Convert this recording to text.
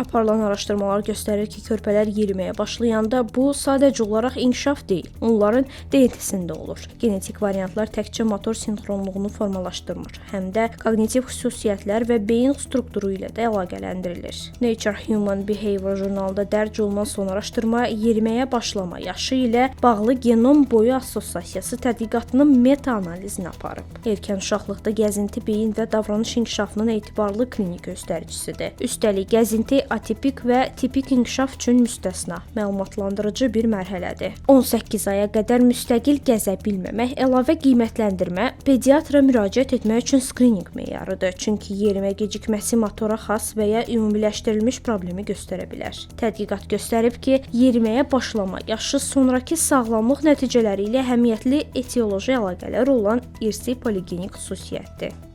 Aparılan araşdırmalar göstərir ki, körpələr yeriməyə başlayanda bu sadəcə olaraq inkişaf deyil, onların DNT-sində olur. Genetik variantlar təkcə motor sinxronluğunu formalaşdırmır, həm də koqnitiv xüsusiyyətlər və beyin strukturu ilə də əlaqələndirilir. Nature Human Behavior jurnalında dərc olunan son araşdırma yeriməyə başlama yaşı ilə bağlı genom boyu assosiasiyası tədqiqatının meta-analizini aparıb. Erkən uşaqlıqda gəzinti beyin və davranış inkişafının etibarlı klinik göstəricisidir. Üstəlik, gəzinti atipik və tipik inkişaf üçün müstəsna, məlumatlandırıcı bir mərhələdir. 18 aya qədər müstəqil gəzə bilməmək əlavə qiymətləndirmə, pediatra müraciət etmək üçün skrininq meyarıdır. Çünki yerimə gecikməsi motora xas və ya ümumiləşdirilmiş problemi göstərə bilər. Tədqiqat göstərib ki, yeriməyə başlama yaşı sonrakı sağlamlıq nəticələri ilə əhəmiyyətli etioloji əlaqələr olan irsi poligenik xüsusiyyətdir.